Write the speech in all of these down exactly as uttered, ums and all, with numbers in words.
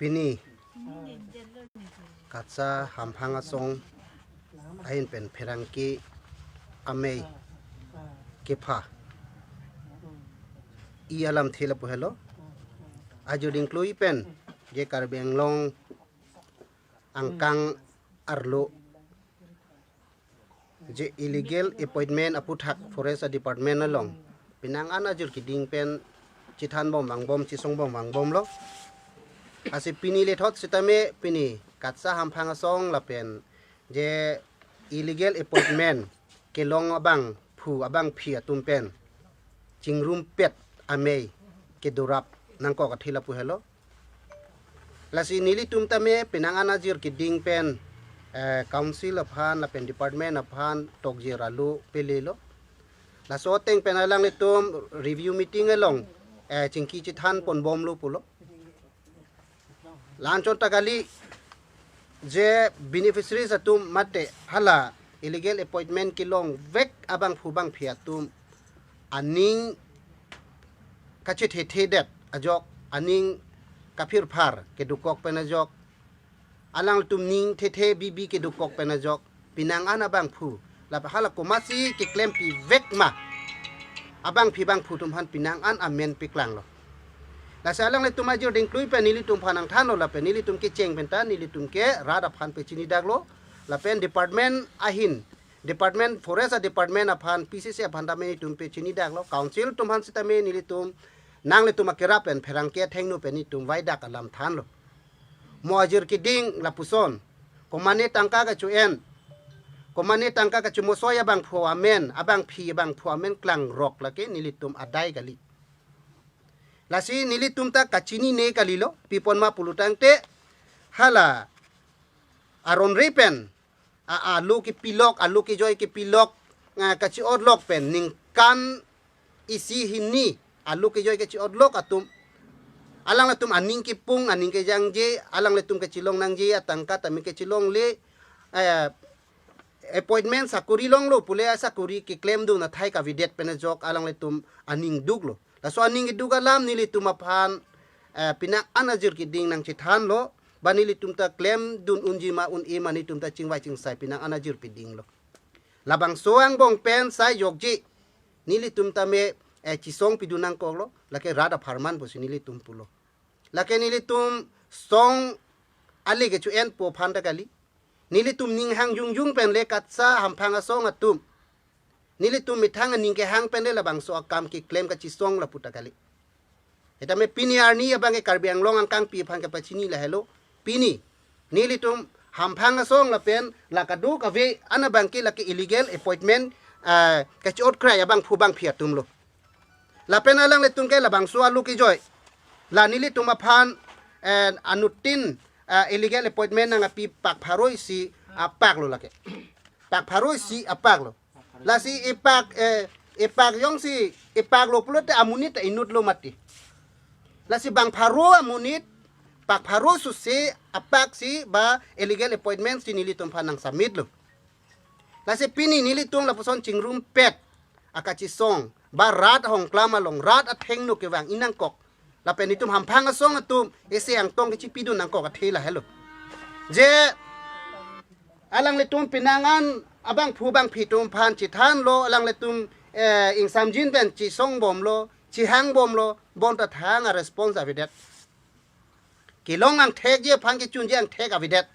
Pini KATSA hamphang asong ahin pen pherangke amei kepha i alamthe lapu helo. Ajir dingklui pen je Karbi Anglong angkang arlo je illegal appointment aputhak Forest Department along penang an ajir keding pen chethanbom vangbom, chesongbom vangbomlo. Lasi pini lethot sitame pini KATSA hamphang asong lapen je illegal appointment kelong abangphu abangphi atum pen chingrumpet amei kedorap nangkok athe lapu helo. Lasi nelitum tame penang an ajir keding pen, eh, council aphan lapen department aphan tokjir alo pelelo. Laso ateng pen alanglitum review meeting along, eh, chingki chethanponbomlo pulo. La-anchot ta kali, je beneficiaries atum mate hala illegal appointment kelongvek abangphu bangphi atum aning kachethethe det ajok, aning kaphirphar kedokok pen ajok, alangtum ning thethe bibi kedokok pen ajok, penang an abangphu, lapen hala komatsi keklempivek ma, abangphi bangphu atum aphan penang an amen peklanglo. Lasi alanglitum ajir dingklui pen nelitum aphan nangthanlo lapen nelitum kecheng pen ta nelitum ke rat aphan pechinidaklo, lapen department ahin, department, Forest Department aphan, P C C aphan tame nelitum pechinidaklo, council atum aphan sitame nelitum nanglitum akerap pen pherangke athengno pen nelitum vaidak alam thanlo. Mo ajir keding lapuson, komane tangka kacho-en, komane tangka kachomosoi abangphu amen, abangphi abangphu amen klangrok lake nelitum adai kali. Lasi nelitum ta kachinine kalilo, pi apot ma pulo tangte hala aron re pen a, alo kepilok, alo kejoi kepilok, ah, kachi-otlok pen ningkan isi hini alo kejoi kachi-otlok atum, alanglitum aning kepung, aning kejangje, alanglitum kachelong nangji atangka tame kachelongle, eh, appointment sakori longlo pule asakori keklemdun athai kavedet pen ajok alanglitum aning duklo. Laso aning keduk alam nelitum aphan, eh, penang an ajir keding nangchethanlo, ba nelitum ta klemdun unji ma un-e ma nelitum ta chingvai chingsai penang an ajir kedinglo. Labangso angbong pen sai jokji, nelitum tame, eh, chesong pidun nangkoklo, lake rat apharman pusi nelitum pulo. Lake nelitum song ale kecho-enpo aphan ta kali. Nelitum ning hang jungjung pen le KATSA hamphang asong atum, nelitum methang aning kehang pen le labangso akam keklem kachesong lapu ta kali. Setame pini arni abang ke Karbi Anglong angkangpi aphan kepachini lahelo. Pini nelitum hamphang asong lapen la kadokave an abang ke lake illegal appointment, ah, kachi-ot krai abangphu bangphi atumlo. Lapen alanglitum ke labangso alo kejoi, la nelitum aphan, eh, anuttin, ah, illegal appointment nangkepi pak pharo isi apaklo lake. Pak pharo isi apaklo. Lasi ipak, eh, ipak jongsi ipaklo pulote amonit ta inutlo mati. Lasi bang pharo amonit, pak pharo susi apak si ba illegal appointment si nelitum aphan nangsubmitlo. Lasi pini nelitum lapuson chingrumpet akachesong, ba rat ahongklam along rat athengno kevang-i nangkok, lapen nelitum hamphang asong atum ese angtong kechipidun nangkok athe lahelo. Je alanglitum penang an abangphu bangphi atum aphan chethanlo, alanglitum, eh, ingsamjin pen chesongbomlo, chehangbomlo, bonta thang a-response avedet. Kelong angthekji aphan kechunji angthek avedet.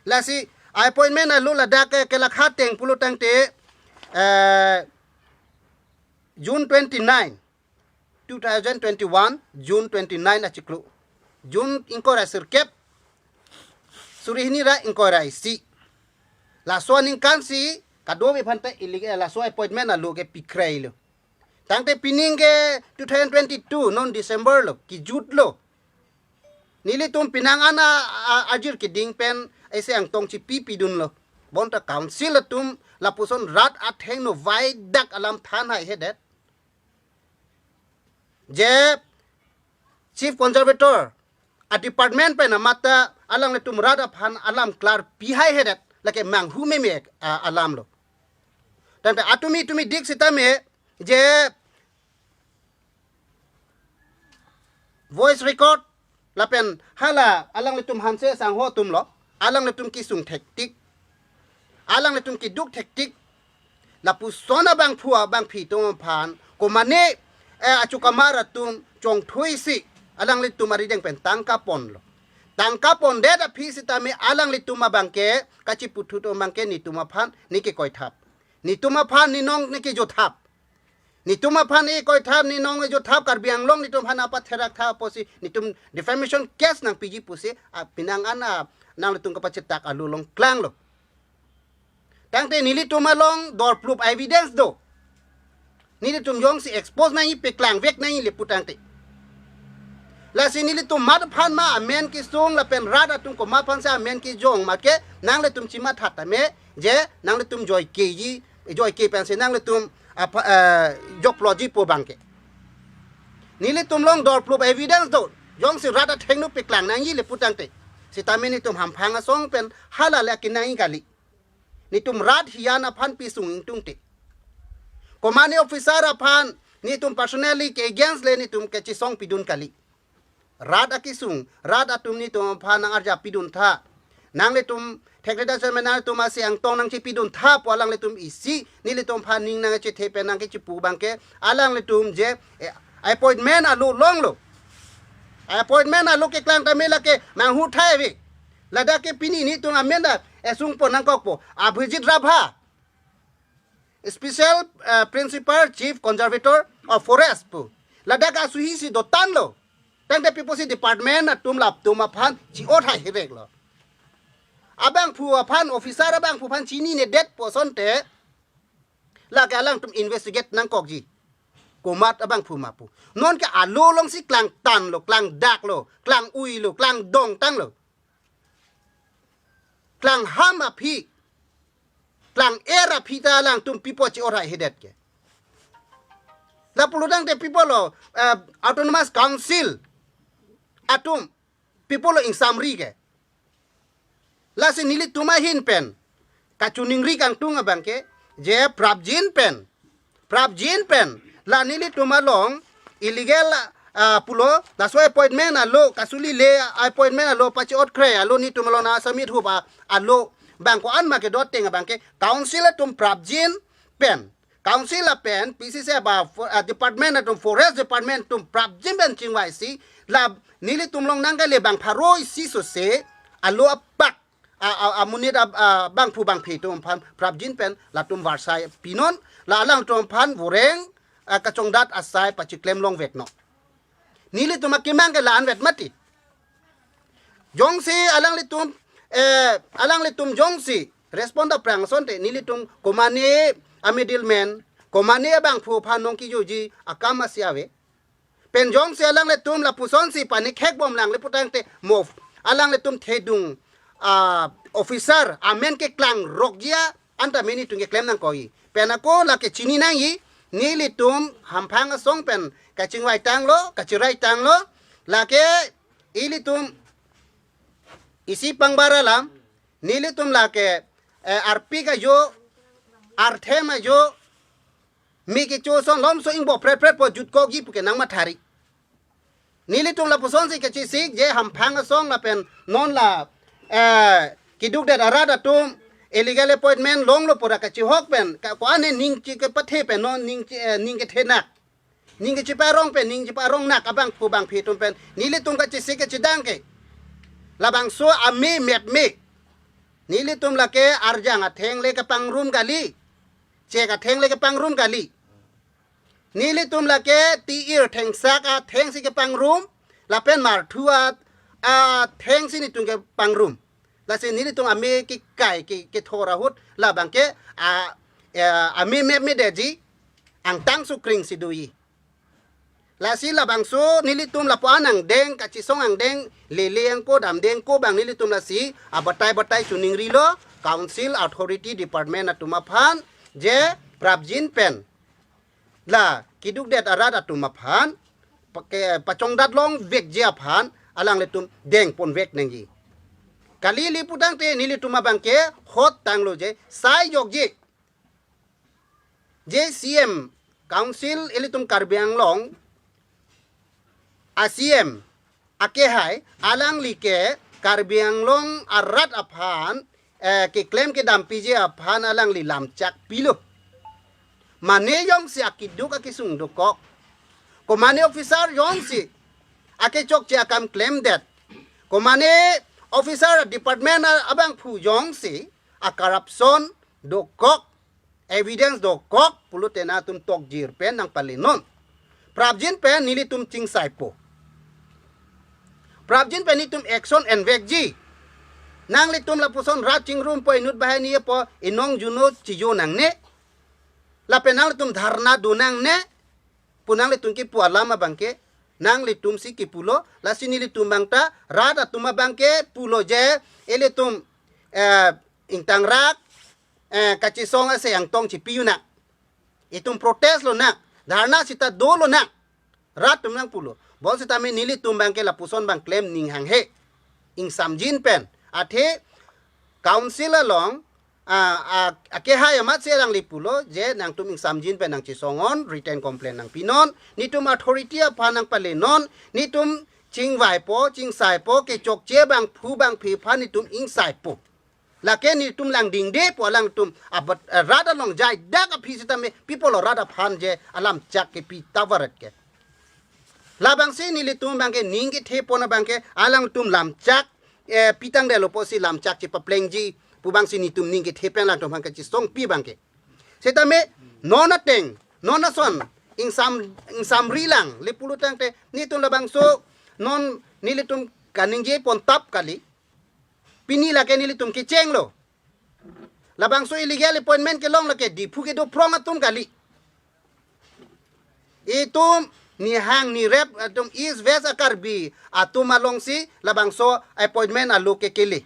Lasi appointment alo ladak ke kelakha ateng pulo tangte, eh, June twenty-nine, two thousand twenty-one, June twenty-nine achiklo. June ingkoi ra sirkep, suri hini ra ingkoi ra isi. Laso aningkan si kadokave aphan ta ili, eh, laso appointment alo ke pikreilo. Tangte pining ke two thousand twenty-two, non December lo, kejutlo. Nelitum penang an a, a, ajir keding pen ese angtong chipipidunlo. Bonta council atum lapuson rat athengno vaidak alam than haihedet. Je Chief Conservator a-department pen amat ta alanglitum rat aphan alam klarpi haihedet, lake manghu meme, ah, alamlo. Tangte atumi tumi dik sitame je voice record, Lapen hala alanglitum Hanse asangho atumlo. Alanglitum kesung thektik. Alanglitum keduk thektik. Lapuson abangphu abangphi atum aphan komane, eh, achukamar atum chongthuisi alanglitum arideng pen tangka ponlo. Tangka pondet aphi sitame alanglitum abangke kachiputhot abangke netum aphan ne kekoithap. Netum aphan ne nong ne kejothap. Netum aphan ne koithap, ne nong ne jothap, Karbi Anglong netum aphan apatherak tha apotsi netum defamation case nangpiji pusi, a, penang an, a, nanglitum kapachetak along klanglo. Tangte nelitum along dorplup evidence do. Nelitum jongsi expose nangji, peklangvek nangji le pu tangte. Lasi nelitum mat aphan ma amen kesung lapen rat atum komat aphan si amen kejong ma ke nanglitum chematha tame je nanglitum joike ji, joike pensi nanglitum apa, eh, jokploji pu abangke. Nelitum along dorplup evidence do. Jongsi rat athengno peklang nangji le pu tangte. Sitame netum Hamphang asong pen hala le akin nangji kali. Netum rat hiyan aphan pisung ingtungte. Komane officer aphan netum personally ke against le netum kechesong pidun kali. Rat akesung, rat atum netum aphan nang-arja pidun tha. Nanglitum thekre da chairman nanglitum asi angtong nangchepidun tha pu alanglitum isi nelitum aphan ning nangchethe pen nangkechepu abangke alanglitum je, eh, appointment alo longlo. Appointment alo keklang tame lake manghu thai ave. Ladak ke pini netum amen da esung pon nangkokpo. Abhijit Rabha, Special, eh, Principal Chief Conservator of Forest pu. Ladak asuhi si dotanlo. Tangte pi pusi department atum latum aphan chi-ot hai hireklo. Abangphu aphan, officer abangphu aphan chininedet pu asonte lake alangtum investigate nangkokji. Komat abangphu ma pu. Nonke alo alongsi klangtanlo, klangdaklo, klang-uilo, klangdongtanglo. Klangham aphi, klang-er aphi ta alangtum pi pu chi-ot hai hidet ke. Lapulo tangte pi pulo, eh, Autonomous Council atum pi pulo ingsamri ke. Lasi nelitum ahin pen kachiningri kangtung abangke je prapjin pen, prapjin pen la nelitum along illegal, ah, pulo, laso appointment alo, kasuli le appointment alo pachi-ot kre alo netum along nang-submit hup alo abang ko-an ma kedo ateng abangke council atum prapjin pen, council lapen P C C ba fo-, ah, department atum, forest department atum prapjin pen chingvaisi la nelitum along nangkele bang pharo isi sose alo apak a, a, amonit a, abangphu bangphi atum aphan prapjin pen latum varsai pinon, la alangtum aphan voreng, a, kachongdat asai pachiklem longveknon. Nelitum akemang ke la-anvet mati. Jongsi alanglitum, eh, alanglitum jongsi respond aphrang asonte nelitum komane a middleman, komane abangphu aphan nong kijoji akam asi ave. Pen jongsi alanglitum lapusonsi panikhekbomlang le pu tangte mo alanglitum thedung, ah, officer amen keklangrokji an tame netum keklem nangkokji. Pen ako lake chini nangji, nelitum Hamphang asong pen kachingvaitanglo, kachiraitanglo, lake ilitum isi pangbar alam, nelitum lake, eh, arpik ajo, arthem ajo, me kecho ason lomso ingbo pret pret po jutkokji puke nangmathari. Nelitum lapusonsi kachesik je Hamphang asong lapen non la, eh, kedukdet arat atum illegal appointment longlo pura kachihok pen, ka, ko-an ne ning chekepathe pen non ning che-, eh, ning kethenak. Ning kecheparong pen, ning cheparongnak abangphu bangphi atum pen nelitum kachesik kachedang ke. Labangso ame met me. Nelitum lake arjang atheng le kepangrum kali. Chek atheng le kepangrum kali. Nelitum lake ti-ir thengsak athengsi kepangrum, lapen marthu a, athengsi netum kepangrum. Lasi nelitum ame kekai ke, kethor ahut labangke a, a, ame me me deji angtang sukring si doji. Lasi labangso nelitum lapu-an angdeng, kachesong angdeng, lele angko damdeng ko bang nelitum lasi abatai batai chiningrilo, council authority department atum aphan je prapjin pen la kedukdet arat atum aphan pake, pachongdat longvekji aphan alanglitum dengponvek nangji. Kali le pu tangte nelitum abangke hot tanglo je sai jokji. Je C M, council ilitum Karbi Anglong a C M Akehai, alangli ke Karbi Anglong arat aphan, eh, keklem kedampiji aphan alangli lamchak pilo. Mane jongsi akeduk akesung dokok, komane officer jongsi akechokche akam klemdet, komane officer department a-, abangphu jongsi a-corruption dokok, evidence dokok pulote nangtum tokjir pen nangpalenon. Prapjin pen nelitum chingsaipo. Prapjin pen nelitum action envekji. Nanglitum lapuson rat chingrum po, inut banghini po, inong juno chijo nangne. Lapen nanglitum dharna do nangne pu nanglitum kipu alam abangke nanglitumsi kipulo, lasi nelitum bangta rat atum abangke pulo je, ilitum, eh, ingtangrak, eh, kachesong ase angtong chipi unang. Itum protest lonang, dharna sita dolonang. Rat atum nangpulo. Bonsitame nelitum bangke lapuson bang klem ning hanghe. Ingsamjin pen. Athe council along, ah, ah, akehai amatsi alangli pulo je nangtum ingsamjin pen nangchesong-on, written complaint nangpinon, nelitum authority aphan nangpalenon, nelitum chingvaipo, chingsaipo, kechokche bangphu bangphi aphan nelitum ingsaipo. Lake nelitum langdingde pu alangtum abat, eh, rat along jaidak aphi sitame pi apotlo rat aphan je alamchak kepi ta varet ke. Labangsi nelitum bangke ning kethe pon abangke alangtum lamchak, eh, pitang delo pusi lamchak chepaplengji pu bangsi nelitum ning kethe pen alangtum aphan kachesongpi bangke. Sitame non ateng, non ason ingsam, ingsamri lang le pulo tangte nelitum labangso non nelitum kaningje pon tap kali. Pini lake nelitum kechenglo. Labangso illegal appointment kelong lake Diphu kedo phrong atum kali. Itum nihang nirep atum East West a-Karbi atum alongsi labangso appointment alo kekele.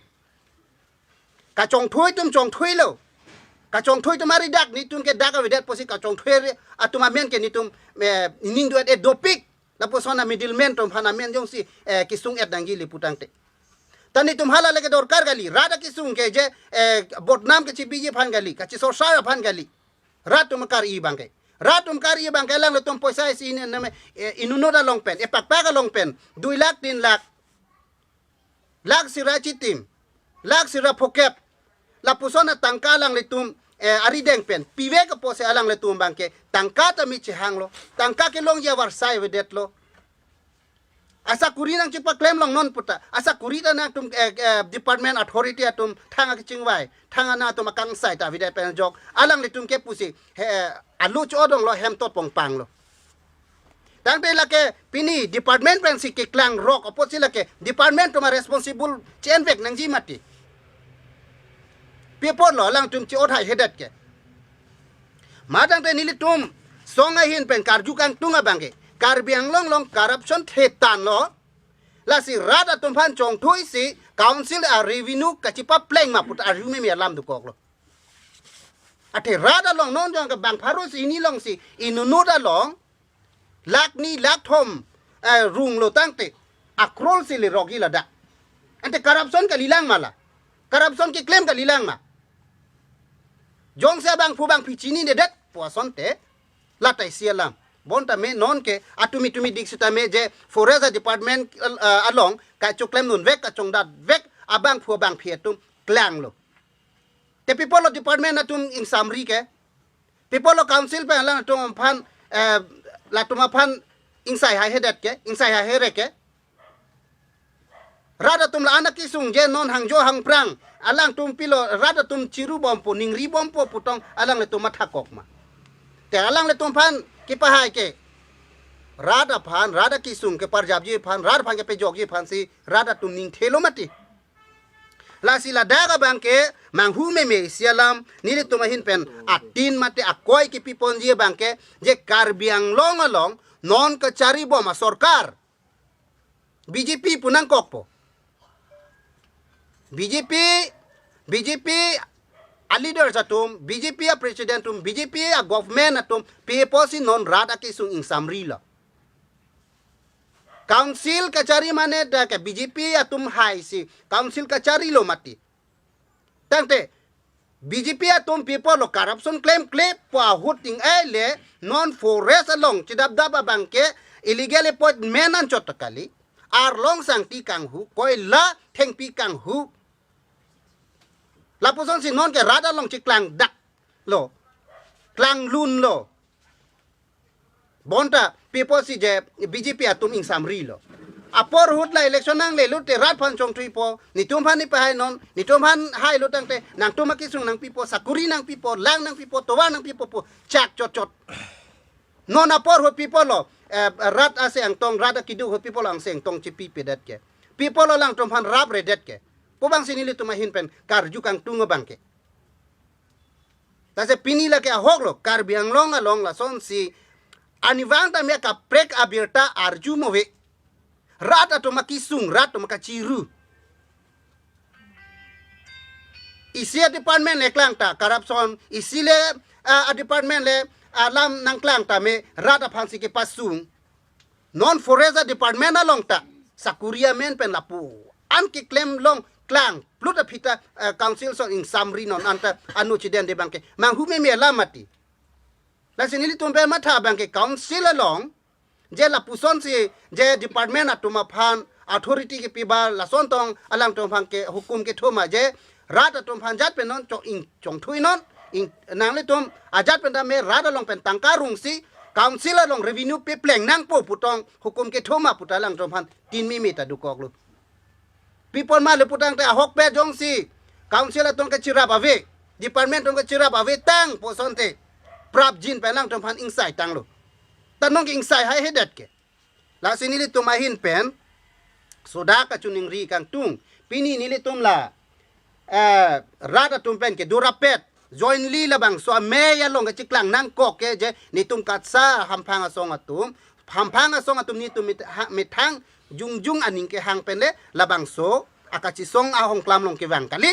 Kachongthui atum chongthuilo. Kachongthui atum aridak nelitum ke dak avedet pusi kachongthui atum amen ke nelitum, eh, ning duet-et dopik. Lapuson a-middleman atum aphan amen jongsi, eh, kesung-et nangji le pu tangte. Ta nelitum hala lake dorkar kali, rat akesung ke je, eh, bodnam kechebiji aphan kali, kachesorsar aphan kali. Rat atum kar-i bangke. Rat atum kar-i bangke alanglitum poisa isi ini name, eh, inut-inut along pen, epakpak along pen, dui lakh, tin lakh. Lakh sira chitim, lakh sira phokep. Lapuson atangka alanglitum, eh, arideng pen pivek apotsi alanglitum bangke tangka tame chehanglo. Tangka kelongji avarsai avedetlo. Asakuri nangchepaklem long non puta. Asakuri ta nangtum, eh, eh, department authority atum thang akechingvai, thang ana atum akangsai ta avedet pen ajok alanglitum ke pusi, he, alu chodonglo, hem tot pongpanglo. Tangte lake pini department pensi keklangrok apotsi lake department atum a-responsible che-envek nangji mati. Pi apotlo alangtum che-ot haihedet ke. Ma tangte nelitum song ahin pen karju kangtung abangke Karbi Anglong along corruption thetan lo. Lasi rat atum aphan chongthuisi council a-revenue kachepapleng ma puta arju meme alam dokoklo. Athe rat along non jong ke bang pharo si ini alongsi inut-inut along lakh ni lakh thom, eh, runglo tangte a-crore si lerokji ladak. Ante corruption kalilang ma la? Corruption keklem kalilang ma? Jongsi abangphu bangphi chininedet pu asonte lata isi alam. Bonta me non ke atumi tumi dik sitame je forest department, eh, along kachoklem dunvek, kachongdatvek abangphu bangphi atum klanglo. Te pi apotlo department atum ingsamri ke? Pi apotlo council pen alangtum aphan, eh, latum aphan ingsai haihedet ke, ingsai haihere ke? Rat atum la-an akesung je non hangjo hangphrang, alangtum pilo rat atum chirubompo, ningribompo pu tong alanglitum mathakok ma? Te alanglitum aphan kepahai ke rat aphan, rat akesung keparjapji aphan, rat aphan kepejokji aphansi rat atum ning thelo mati. Lasi ladak abangke manghu meme isi alam, nelitum ahin pen atin mate akoi kepiponji abangke, je Karbi Anglong along non kacharibom asorkar B J P pu nangkokpo. B J P, B J P a-leaders atum, B J P a-president atum, B J P a-government atum pi apotsi non rat akesung ingsamrilo? Council kachari mane dak ke B J P atum haisi council kacharilo mati. Tangte B J P atum pi apotlo corruption klemkle pu ahut ting-ai le non forest along chedapdap abangke illegal appointment anchot kali. Arlong sangti kanghu, koila thengpi kanghu. Lapuson si non ke rat along chiklang dak lo. Klang lun lo. Bonta pipo si je B J P atum ingsamri lo. Apor ahut la election nangle lote rat aphan chongthuipo, netum aphan nepahai non, netum aphan hailo tangte, nangtum akesung nangpipo, sakuri nangpipo, lang nangpipo, tovar nangpipo pu chak chot chot. Non apor ahut pipo lo, eh, rat ase angtong, rat akeduk ahut pipo lo angse angtong chepipedet ke. Pipo lo alangtum aphan rapredet ke. Pu abang si nelitum ahin pen karju kangtung abang ke. Lasi pini lake ahok lo, Karbi Anglong along lason si arnivang tame kaprek abirta arju mo ave. Rat atum akesung, rat atum akachiru. Isi a-department le klang ta corruption, isi le, ah, a-department le, ah, alam nangklang tame rat aphan si kepasung. Non forest a-department along ta sakuri amen pen lapu an keklem long klang plut aphi ta, eh, council ason ingsamri non anta anu chiden de abang ke manghu meme alam mati. Lasi nelitum pen matha abang ke council along je lapuson si je department atum aphan authority kepi ba lason tong alangtum aphan ke hukum kethoma je rat atum aphan jat pen non chong ing chongthui non ing nanglitum ajat pen tame rat along pen tangka rungsi council along revenue pepleng nangpo pu tong hukum kethoma pu ta alangtum aphan tin mimi ta dokok lo. Pi apot ma le pu tangte ahokpet jongsi council atum kachirap ave, department atum kachirap ave tangpo asonte prapjin pen alangtum aphan ingsai tanglo. Ta non ke ingsai haihedet ke. Lasi nelitum ahin pen sodak kachiningri kangtung. Pini nelitum la, eh, rat atum pen kedo rapet jointly labangso amei along kachiklang nangkok ke je netum KATSA hamphang asong atum, hamphang asong atum netum mit-, ha-, methang jongjong aning kehang pen le labangso akachisong ahongklam along kevang kali.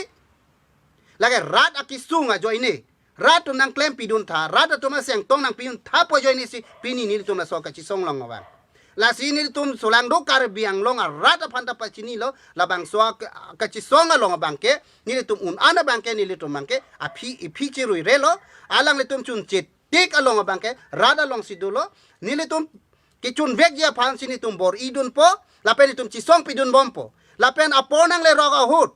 Lake rat akesung ajoine rat atum nangklem pidun tha, rat atum aseng tong nangpidun tha pu ajoine si pini nelitum laso kachisong along vang. Lasi nelitum solangdo Karbi Anglong arat aphan ta pachini lo, labangso ak-, kachisong along abang ke nelitum un-an abang ke nelitum abang ke aphi iphi chirui re lo, alanglitum chunche tik along abang ke rat along si dolo, nelitum kechunvekji aphan si nelitum bor-i dunpo, lapen nelitum chisong pidun bompo, lapen apor nanglerok ahut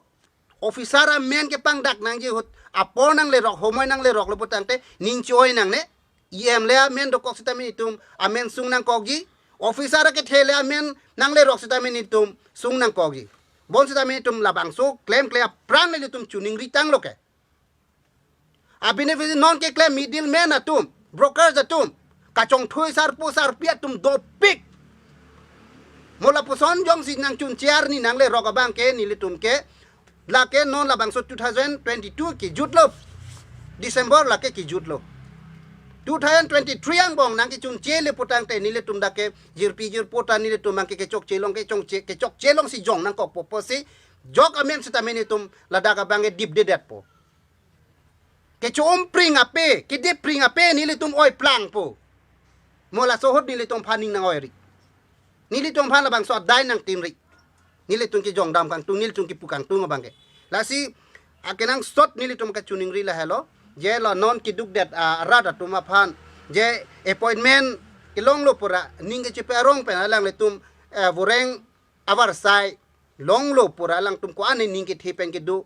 officer amen kepangdak nangji ahut apor nanglerok, homoi nanglerok lo pu tangte ning chi-oi nangne. E M le amen dokok sitame netum amen sung nangkokji, officer akethe le amen nanglerok sitame netum sung nangkokji. Bonsitame netum labangso klemkle aphrang le netum chiningri tanglo ke. Abine visi non keklem middleman atum, brokers atum, kachongthui sarpo sarpi atum dopik. Mo lapuson jongsi nangchunche arni nanglerok abang ke nelitum ke, lake non labangso two thousand twenty-two kejut lo, December lake kejut lo. Two thousand twenty-three angbong nangkechunche le pu tangte nelitum dak ke jirpi jirpo ta nelitum abang ke kechokche along kechongche, kechokche along si jong nangkokpo pusi jok amen sitame netum ladak abang ke dipdedetpo. Kecho-ompring ape, kedipring ape nelitum oi plangpo. Mo laso ahut nelitum aphan ning nang-oi ri. Nelitum aphan labangso adai nangtim ri. Nelitum kejongdam kangtung, nelitum kepu kangtung abang ke. Lasi akenangsot nelitum kachiningri lahelo. Je la non kedukdet, ah, arat atum aphan je appointment kelonglo pura ning kechepe arong pen alanglitum, eh, voreng avarsai longlo pura alangtum ko-an aning kethe pen kedo.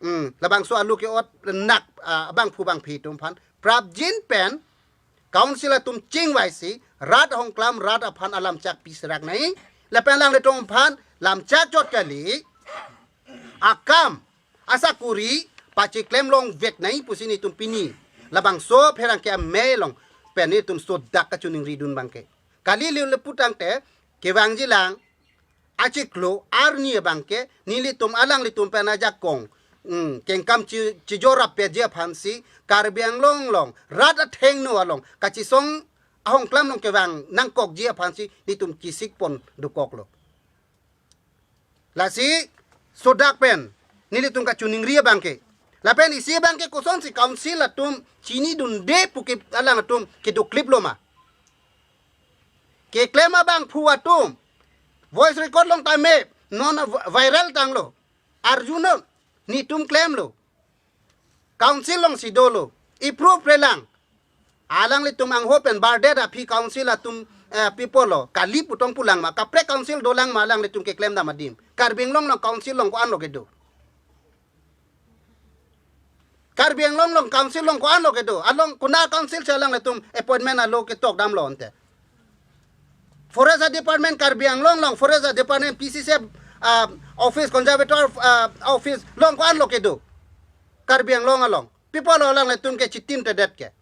Hmm, labangso alu ke-ot nak, ah, abangphu bangphi atum aphan prapjin pen council atum chingvaisi rat ahongklam rat aphan alamchak piserak nai. Lapen alanglitum aphan lamchak chot kali, akam, asakuri pachiklem longvek nai pusi netum pini labangso pherangke amei along pen netum sodak kachiningri dun abang ke. Kali le le pu tangte kevangji lang achiklo arni abang ke nelitum alanglitum pen ajakong, hmm, kengkam chi-, chijor rapetji aphan si Karbi Anglong along rat athengno along kachisong ahongklam along kevang nangkokji aphan si netum kisik pon dokok lo. Lasi sodak pen nelitum kachiningri abang ke. Lapen isi abang ke kosonsi council atum chinidunde pu ke alangtum kedoklip lo ma. Keklem abangphu atum voice record long tame non vi-, viral tanglo. Arju non, netum klemlo. Council along si dolo. Approve relang. Alanglitum angho pen bardet aphi council atum, eh, pi pulo. Kali pu tong pulang ma, kaprek council dolang ma alanglitum keklem dam adim. Karbi Anglong along council along ko-an lo kedo? Karbi Anglong along council along ko-an lo kedo? Along konat council si alanglitum appointment alo ketok damlo ante? Forest Department Karbi Anglong along, Forest Department P C C F, ah, office, conservator, ah, office along ko-an lo kedo? Karbi Anglong along. Pi pulo alanglitum ke chitim tedet ke.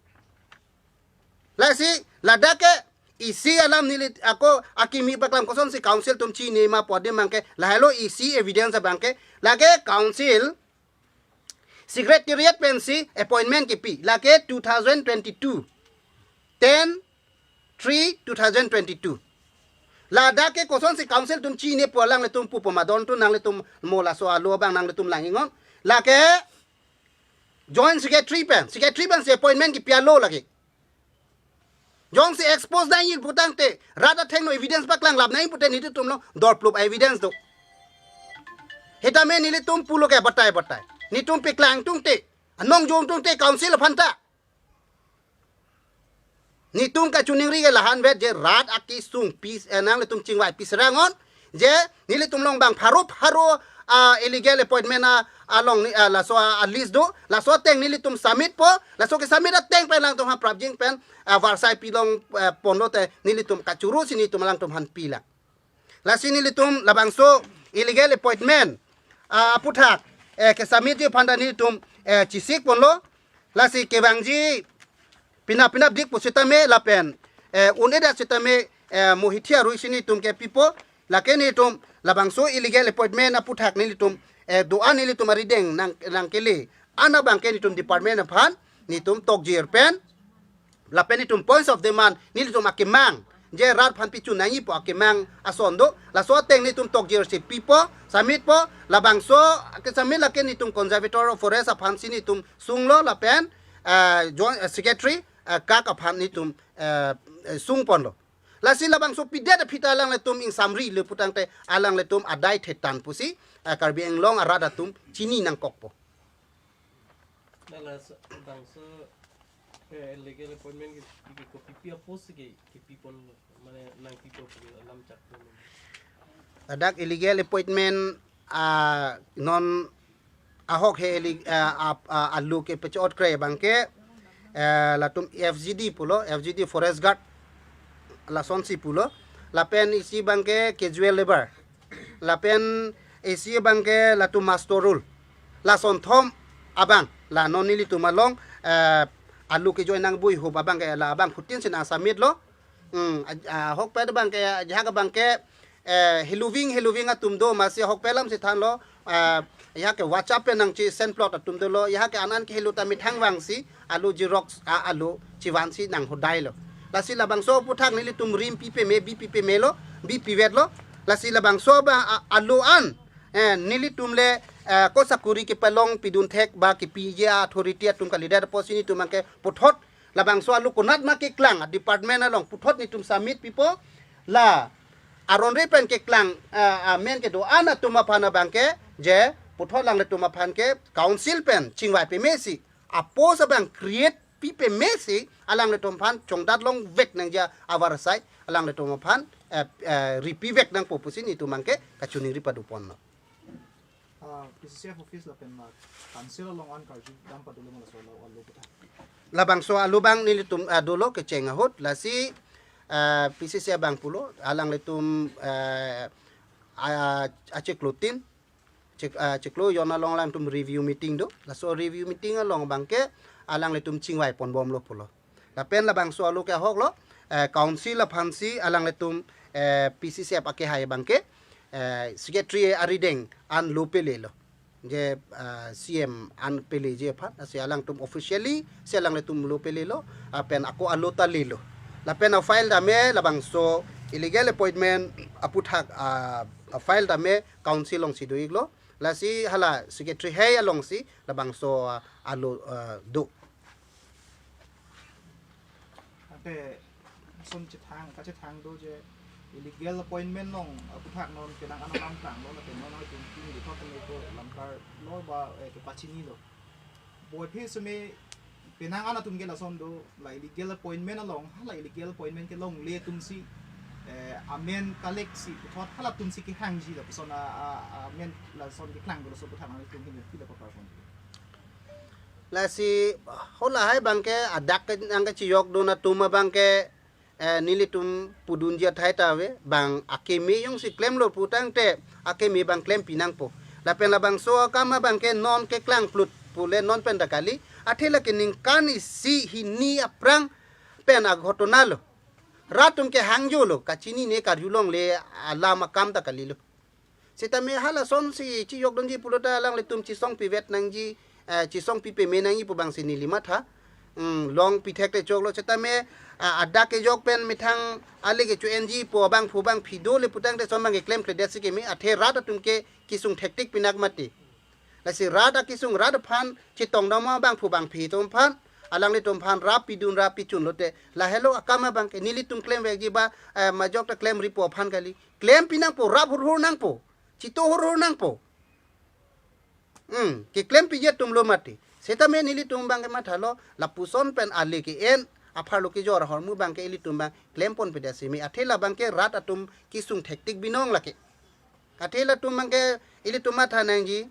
Lasi ladak ke isi alam neli ako akimi paklang kosonsi council atum chini ma pu adim abangke, lahelo isi evidence abangke, lake council secretariat pensi appointment kipi, lake two thousand twenty-two, ten three two thousand twenty-two. Ladak ke kosonsi council atum chini pu alanglitum pupo ma, don tu nanglitum mo laso alo abang nanglitum lang-iknon. Lake joint secretary pen, secretary pensi appointment kipi alo lake. Jongsi expose nangji putangte, rat athengno evidence paklang lap nangji pute nelitum along dorplup evidence do. Setame nelitum pulo ke batai batai. Nelitum paklang tungte, anong jong tungte council aphan ta. Nelitum kachiningri ke lahenvet je rat akesung pi, eh, nanglitum chingvai pi serang non. Je nelitum along bang pharo pharo, ah, illegal appointment, ah, along ni, ah, laso, ah, list do. Laso ateng nelitum submit po. Laso kesubmit ateng pen alangtum aphan prapjin pen, ah, varsai pilong, eh, ponlo te nelitum kachuru si nelitum alangtum aphan pilang. Lasi nelitum labangso illegal appointment, ah, aputhak, eh, kesubmit ji aphan ta nelitum, eh, chesik ponlo. Lasi kevangji penap penapdik pusitame lapen, eh, un-edet sitame, eh, mo hithi arui si nelitum ke pipo. Lake nelitum labangso illegal appointment aputhak nelitum, eh, do-an nelitum arideng nang, nangkele an abangke nelitum department aphan nelitum tokjir pen, lapen nelitum points of demand nelitum akemang, je rat aphan pichu nangji pu akemang ason do. Laso ateng nelitum tokjir si pipo, submit po. Labangso kesubmit lake nelitum conservator of forest aphan si nelitum sunglo lapen, eh, joint, eh, secretary, eh, kak aphan nelitum, eh, eh, sung ponlo. Lasi labangso pidet aphi ta alanglitum ingsamri le putangte alanglitum adai thetan pusi, eh, Karbi Anglong arat atum chini nangkokpo. Nala sa-, bangso, eh, illegal appointment ke, ke, ke kopi pi apotsi ke, kepi ponlo, mane nangpipo pu alam chak ponlo. Ladak illegal appointment, ah, non ahok he illegal, ah, ap-, ah, alo kepachot kre abangke, eh, latum F G D pulo, F G D forest guard, lasonsi pulo. Lapen isi abangke casual labour. Lapen isi abangke latum muster roll. Lason thom abang. La non nelitum along, eh, alo kejoi nangbui hup abangke la abang phutin si nang submit lo. Hmm, a, a, ahokpet abangke, ajahak abangke, eh, heloving, heloving atum do, masi ahokpet alam si thanlo, eh, ajahak ke WhatsApp pen nangchi send plot atum dolo, ajahak ke an an kehelo ta methang vangsi, alo xerox, a, alo chivansi nang hodai lo. Lasi labangso aputhak nelitum rim pi peme, bi pi peme lo, bi pivet lo. Lasi labangso abang, a, alo an, eh, nelitum le, eh, ko sakuri kepalong pidun thek ba kepiji authority atum kalidet apotsi nelitum abangke puthot labangso alo konat ma keklang, department along puthot nelitum submit pipo. La aron re pen keklang, ah, ah, men kedo-an atum aphan abangke, je puthot alanglitum aphan ke council pen chingvai peme si, a post abang create pi peme si, alanglitum aphan chongdat longvek nangji avarsai alanglitum aphan, eh, eh, ripivek nangpo pusi nelitum abangke kachiningri padu ponlo. Ah, P C C F office lapen, ah, council along an karju dam padolo ma laso alo, alo kita. Labangso alo abang nelitum, ah, dolo kecheng ahut, lasi, ah, P C C F abang pulo, alanglitum, ah, ah, achiklo tin, chik, ah, chiklo jon along alangtum review meeting do, laso review meeting along abangke alanglitum chingvai ponbomlo pulo. Lapen labangso alo ke ahoklo, eh, council aphansi alanglitum, eh, P C C F akehai abangke, eh, secretary arideng an lo pelelo. Je, eh, C M an peleji aphan, lasi alangtum officially si alanglitum lo pelelo, lapen ako alo ta lelo. Lapen a-file tame labangso illegal appointment aputhak, ah, a-file tame council alongsi do-iklo. Lasi hala secretary hei alongsi labangso, ah, alo, ah, do. Ante son chethang, kachethang do je illegal appointment along, ah, aputhak non kedang anam lam tanglo, lapen non ai tum tum di thok kami ko lamkar lo ba, eh, kepachinilo. Boi phi sumi Penang an atum ke lason do, la illegal appointment along, hala illegal appointment kelongle atum si, eh, amen collect si puthot halatum si kehangji lapuson a, a, amen lason keklang do laso puthot nangtum hini pila paparpon. Lasi halahai abangke adak ke nangkachiyok dun atum abangke, eh, nelitum pudunji athai ta ave, bang akeme jongsi klemlo putangte akeme abang klem pinangpo. Lapen labangso akam abangke non keklang plut pule non pen ta kali, athe lake ningkan isi hini aphrang pen aghotona lo. Rat atum ke hangjo lo, kachinine karjulongle alam akam ta kalilo. Sitame halason si chiyok dunji pulote alanglitum chisong pivet nangji, eh, chisong pi peme nangji pu abang si neli matha. Hmm, long pithek te choklo sitame, ah, adak kejok pen methang ale kecho-enji pu abangphu abangphi do le putangte son abang keklem kledet si keme, athe rat atum ke kisung thektik pinak mati. Lasi rat akisung rat aphan chitong dam abangphu abangphi atum aphan, alanglitum aphan rap pidun rap pichun lote, lahelo akam abangke nelitum klemvekji ba, eh, majok ta klemri pu aphan kali. Klem pinangpo, rap hurhur nangpo, chito hurhur nangpo. Hmm, keklem piji atum lo mati. Sitame nelitum abangke mathalo, lapuson pen ale ke-en, apharlo kejor ahormu abangke ilitum abang klempon pedet si me, athe labangke rat atum kisung thektik binong lake. Athe latum abangke ilitum matha nangji,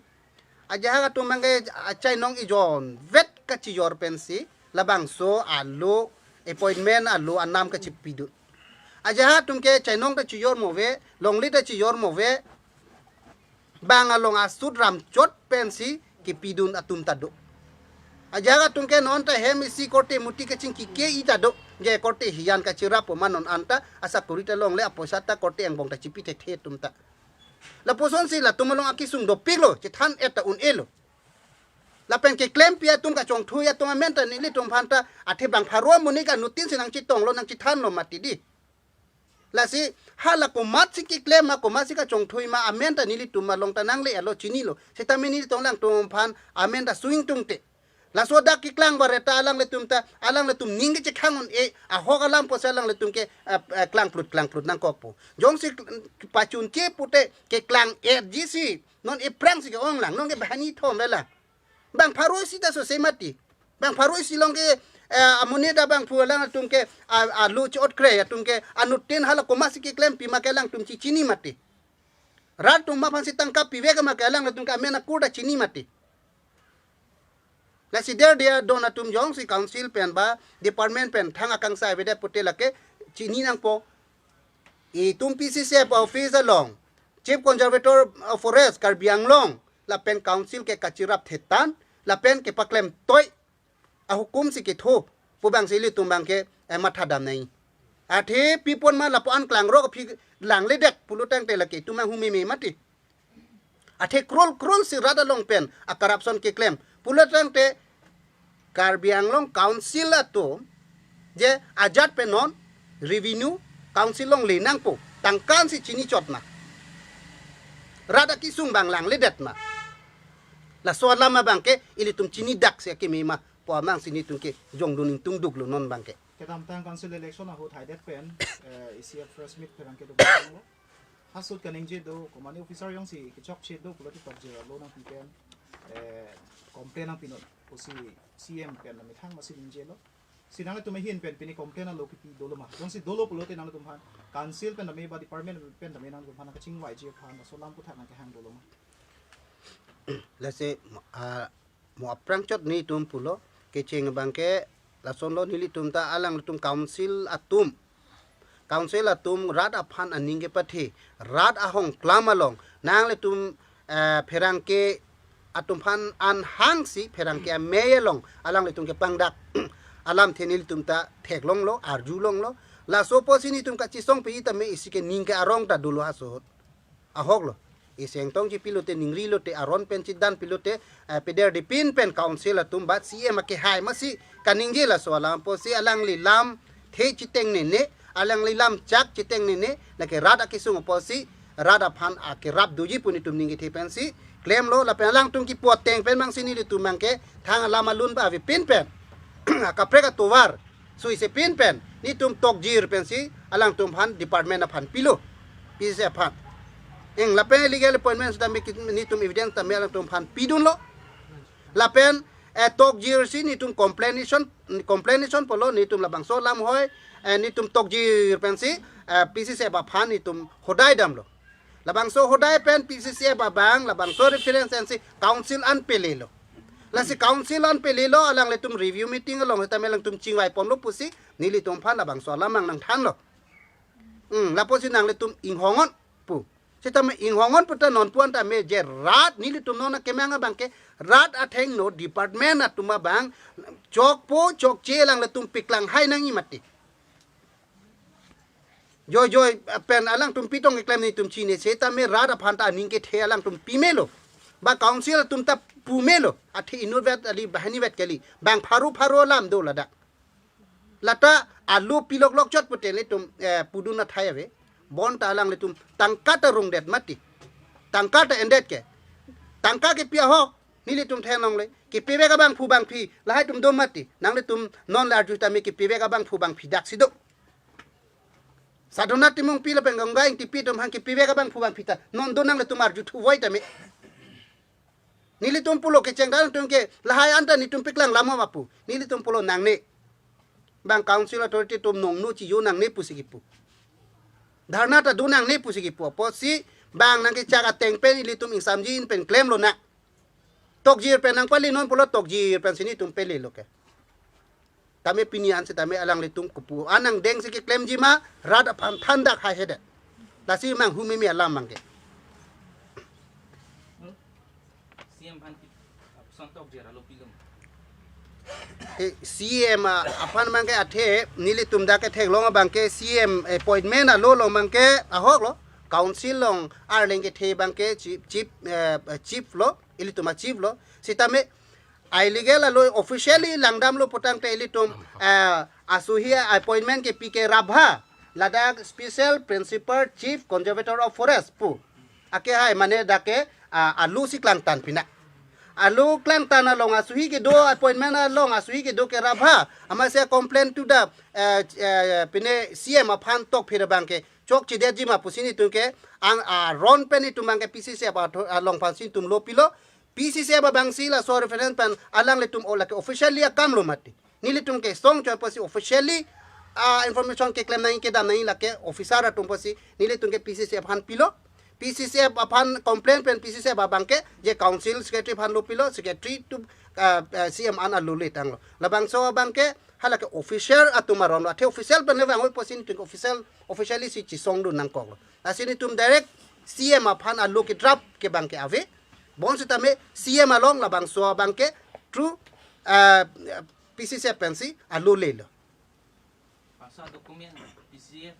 ajahak atum abangke achainong ejon vet kachijor pensi labangso alo appointment alo anam kachipidun. Ajahak atum ke chainong ta chijor mo ave, longle ta chijor mo ave, bang along asut ramchot pensi kepidun atum ta do. Ajahak atum ke non ta hem isi korte muti kachingki ke-i ta do. Je korte hijan kachirap pu ma non anta asakori ta longle apoisa ta korte angbong ta chipi thekthe atum ta. Lapuson si latum along akisung dopiklo, chethan-et ta un-elo. Lapen keklempi atum kachongthui atum amen ta nelitum aphan ta athe bang pharo amonit ke anuttin si nangchitonglo nangchithanlo mati di. Lasi hala komat si keklem ma komat si kachongthui ma amen ta nelitum along ta nangle-etlo chinilo. Sitame nelitum alangtum aphan amen ta su-ingtungte. Laso dak keklang bare ta alanglitum ta, alanglitum ning ke chekhang un-e, ahok alam pusi alanglitum ke, eh, eh, klangplut klangplut nangkokpo. Jongsi pachunche pute keklang-etji si non aphrang si ke-ong lang, non ke banghini thom le lang. Bang pharo isi ta sose mati. Bang pharo isi along ke, eh, amonit abangphu alangtum ke, ah, alo chot kre atum ke, anuttin hala komat si keklempi ma ke alangtum chichini mati. Rat atum aphan si tangka pivek ma ke alangtum ke amen akur ta chini mati. Lasi der dia don atum jongsi council pen ba department pen thang akangsai avedet pute lake chini nangpo. Itum P C C F office along Chief Conservator of Forest Karbi Anglong lapen council ke kachirap thetan lapen kepaklem toi ahukum si ketho pu abang si ilitum abangke, eh, matha dam nai. Athe pipon ma lapu-an klangrok aphi langledet pulo tangte lake itum ahumeme mati. Athe crore crore si rat along pen a-corruption keklem pulo tangte Karbi Anglong Council atum je ajat pen non revenue council longle nangpo, tangka an si chini chot ma. Rat akisung abang langledet ma. Laso alam abangke ilitum chini dak si akeme ma pu abang si nelitum ke jongdun ingtung duklo non abangke. Kedamtang council election ahut haidet pen, eh, isi a-press meet pherangke do bang lo. Hasut kaningje do, komane officer jongsi kechokche do pulote tokjir alo nangpi pen, eh, complain nangpinon pusi C M pen methang masi ningjelo. Si nangtum ahin pen pini complain alo kipi dolo ma? Jongsi dolo pulote nangtum aphan council pen tame ba department pen tame nangtum aphan kachingvaiji aphan laso alam aputhak nangkehang dolo ma? Lasi, ah, mo aphrang chot nelitum pulo, kecheng abangke lasonlo, nelitum ta alanglitum council atum. Council atum rat aphan aning kepathe, rat ahong klam along nanglitum, eh, pherangke atum aphan an hangsi pherangke amei along alanglitum kepangdak alamthe nelitum ta theklonglo, arjulonglo. Laso apotsi nelitum kachisong pi tame isi ke ning ke arong ta dolo hasut. Ahoklo. Isi ingtong chipilote, ningrilote, aron pen chidan pilote, eh, peder dipin pen council atum ba C M akehai masi kaningje laso alam apotsi alangli lamthe chitengnene, alangli lamchak chitengnene, lake rat akisung apotsi rat aphan akerap doji pu nelitum ning kethe pensi klemlo, lapen alangtum kipu ateng pen abang si nelitum abangke thang alam alun ba avepin pen akaprek atovar suise pin pen nelitum tokjir pensi alangtum aphan department aphan pilo, P C C aphan. Eng lapen illegal appointment sitame ki-, nelitum evidence tame alangtum aphan pidunlo. Lapen, eh, tokjir si netum complaination, complaination pulo, netum labangso alam hoi, eh, netum tokjir pensi, eh, P C C F aphan netum hodai damlo. Labangso hodai pen P C C F abang, labangso reference pensi council an pelelo. Lasi council an pelelo, alanglitum review meeting along sitame alangtum chingvai ponlo pusi, nelitum aphan labangso alam nangthanlo. Hmm, lapusi nanglitum inghong-on pu. Sitame inghong-on puta non puan tame je rat nelitum non akemang abangke rat athengno department atum abang chokpo chokche alanglitum piklang hai nangji mati. Joi joi pen alangtum pitong keklem netum chini sitame rat aphan ta aning kethe alangtum pimelo. Ba council atum ta pumelo. Athe inutvet kali, banghinivet kali. Bang pharo pharo alam do ladak. Lata alu piloklok chot pute nelitum, eh, pudun athai ave. Bonta alanglitum tangka ta rungdet mati. Tangka ta endet ke. Tangka kepi ahok nelitum theklongle. Kepivek abangphu bangphi lahai atum do mati. Nanglitum non le arju tame kepivek abangphu bangphi daksi do. Sadhana Timungpi lapen Ganga Engtipi atum aphan kepivek abangphu bangphi ta non do, nanglitum arjuthu voi tame. Nelitum pulo kecheng dan atum ke lahai anta netum piklang lamo ma pu. Nelitum pulo nangne. Bang council authority atum nongno chijo nangne pusi kipu. Dharna ta do nangne pusi kipu. Apotsi bang nangkechak ateng pen nelitum ingsamjin pen klemlonang. Tokjir pen nangpali non pulo tokjir pensi netum pelelo ke. Tame pini an sitame alanglitum kopu an angdeng si keklemji ma, rat aphan thandak haihedet. Lasi manghumeme alam abangke. C M aphan ki-, son tokjir alo pilum. Eh, C M a-, aphan abangke athe nelitum dak ketheklong abangke C M appointment alo along abangke ahoklo. Council along arleng kethe abangke chief, chief, eh, chief lo, ilitum a-chief lo. Sitame illegal alo officially langdamlo putangte ilitum, eh, asuhi appointment kepi ke Rabha, ladak Special Principal Chief Conservator of Forest pu. Ake hai mane dak ke, ah, alu si klangtan pina. Alu klangtan along asuhi kedo, appointment along asuhi kedo ke Rabha. Amatsi complain to the, eh, eh, pine C M aphan tokphir abangke chokchedetji ma pusi netum ke ang, ah, ron pen netum abangke P C C F ato-, along aphansi netum lo pilo. P C C F abangsi laso reference pen alanglitum o lake officially akamlo mati. Nelitum ke song choi pusi officially, ah, information keklem nangji kedam nangji lake officer atum pusi nelitum ke P C C F aphan pilo. P C C F aphan complain pen P C C F abangke je council secretary aphan lo pilo, secretary to, ah, ah, C M an alu le tanglo. Labangso abangke halake official atum aron lo. Athe official pen le vang oi pusi netum official, officially si chisongdun nangkoklo. Lasi netum direct C M aphan alu kedrap ke abangke ave. Bonsitame C M along labangso abangke through, ah, P C C F pensi alu lelo. Bangso document P C F